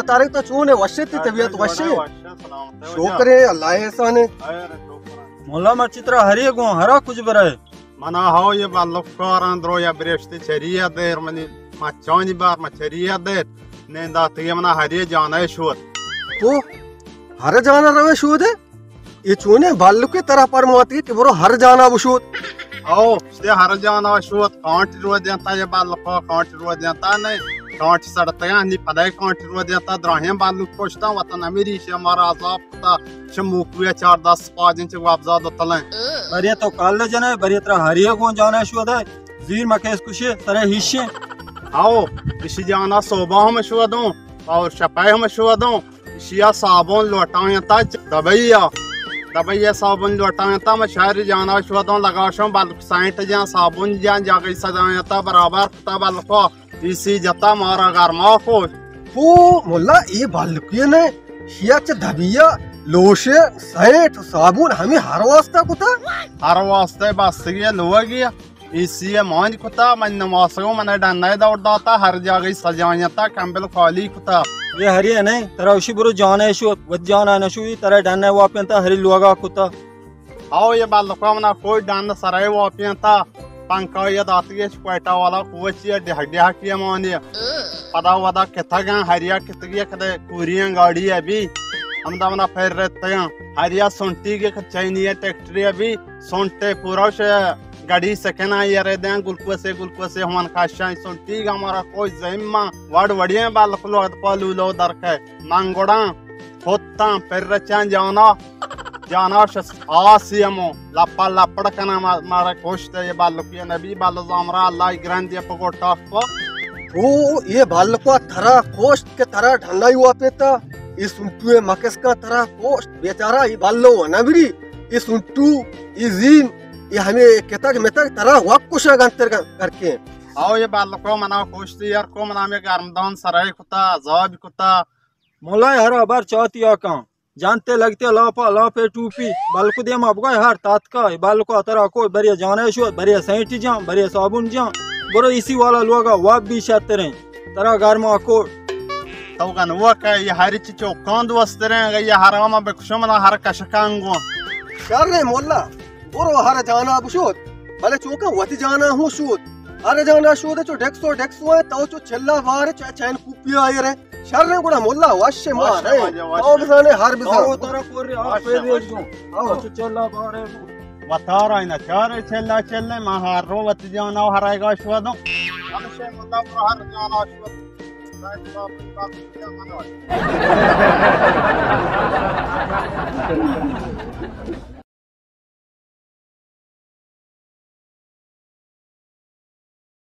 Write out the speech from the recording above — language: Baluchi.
تارے تو چون ئے؟ وش ئے؟ تئی طبیعت وش ئے؟ شکر ئے، اللہ ءِ احسان ئے۔ مولا مرچی ترا ہرے گوں، ہرا کج برئے؟ منا ہو یہ بلکاراں درو یا برشتے چریہ دیر، منی مچانی بار ما چریہ دیر، ننداتگی منا ہرے جانا شود۔ تو ہر جانا روے شود ئے؟ اے چونیں بلکے ترا پرماتگی کہ برو ہر جانا بشود؟ او، اشتے ہر جانا شود، کانٹ رو دینتا یہ بلکا، کانٹ رو دینتا نہیں، کانٹ سڑتگاں، نی پدای کانٹ رو دینتا، دراہیں بلک کشتا، وطن امیری شے مارا عذاب کتا، شموکوی چار دست پاجن چے وابزاد تلیں۔ برے تو کال جنے، برے ترا ہریے گون جانا شود ئے، زیر مکیس کشے، سرے ہیشے۔ او، اشی جانا صوبہ ہم شودوں، اور شپے ہم شودوں، ایشی ءَ صابون لوٹائینتا دبئی ءَ۔ دبئی ءَ صابون لوٹائینتا، ما شہر جانا شودوں لگاشوں، بلک سینٹ جان، صابون جان، جاگہی سجائینتا، برابر کتا بلکو، ایسی جتا مارا گرما کو۔ پو ملا، اے بلکے نہ، شیا چہ دبئی ءَ لوشے، سینٹ، صابون ہمے ہر واسطہ کتا؟ ہر واسطہ بستگی لوگی۔ ایسی ءَ مان کتا، من نماسگوں، من ڈنّ ءَ دور داتا، ہر جاگہی سجائینتا، کمبل خالی کتا۔ اے ہرے نہ، ترا اشی برو جانا شود، وت جانا نشوی، ترا ڈنّ ءَ واپینتا، ہری لوگا کتا۔ او یہ بلکو منا کوئی ڈنّ سرے واپینتا، پنکھا یہ داتگی، کوئٹہ والا کوچی ڈیہک ڈیہک یہ مانی۔ پدا ودا کتگاں، ہریا کتگی کدے کوریاں گاڑی ابھی، ہمدا منا پھر رہتگاں۔ ہریا سنٹی کے چینی ٹریکٹری ابھی، سنٹے پورا شے گڑی سکنا یرے دیاں، گلوکوسے، گلوکوسے ہون کاشاں، سنٹی گا مارا کوئی زہم ما وڑ وڑیاں بلک لوگ پا لولو درکے۔ من گڑاں ہوتاں پر رچاں جانا، جانا شس آسی ہمو لپا لپڑ کنا ما-، مارا کوشت یہ بلکی نبی بل زامرا اللہ گرند یہ پگوٹا پا۔ او، یہ بلکو ترا کوشت کہ ترا ڈھنائی واپیتا، یہ سنٹو مکس کا ترا کوشت بیچارہ یہ بلو نبری۔ اے سنٹو، اے زیم، اے ہمے کتگ متگ ترا وک کشگ انت کر کے۔ او یہ بلکو منا کشتی یار، کو منا ہمے گرمدان سرے کتا، عذاب کتا۔ ملا ہر بر چاتی آکاں، جانتے لگتے لاپا لاپے ٹوپی، بلکو دیما بگوئے ہر تاتکا، بلکو ترا کو برے جانے شو، برے سینٹی جان، برے صابون جان، برو ایسی والا لوگا واب بھی شتریں۔ ترا گرما کو۔ تو گنوک ئے، یہ ہر چی چوکاں دوستریں، اگہ یہ حرام بکشم نا ہر کشکاں گوں۔ شر مولا، برو ہر جانا بشود، بلے چوکاں وتی جانا ہوں شود۔ ہر جانا شود چو ڈیکسو ڈیکسو ہے، تو چو چلا بار چو چین کوپی آئے رہے۔ شر گڑا مولا، وش ما وش رہے۔ ما، وش۔ تو بزانے ہر بزان۔ تو ترا پوری آ وش، پیر وش۔ جو۔ تو چو چلا بار ہے۔ وتارا اینا چارے چلا چلے، ما ہر رو وتی جانا و ہر ایگا شودوں۔ ہمشے مولا برو ہر جانا شود۔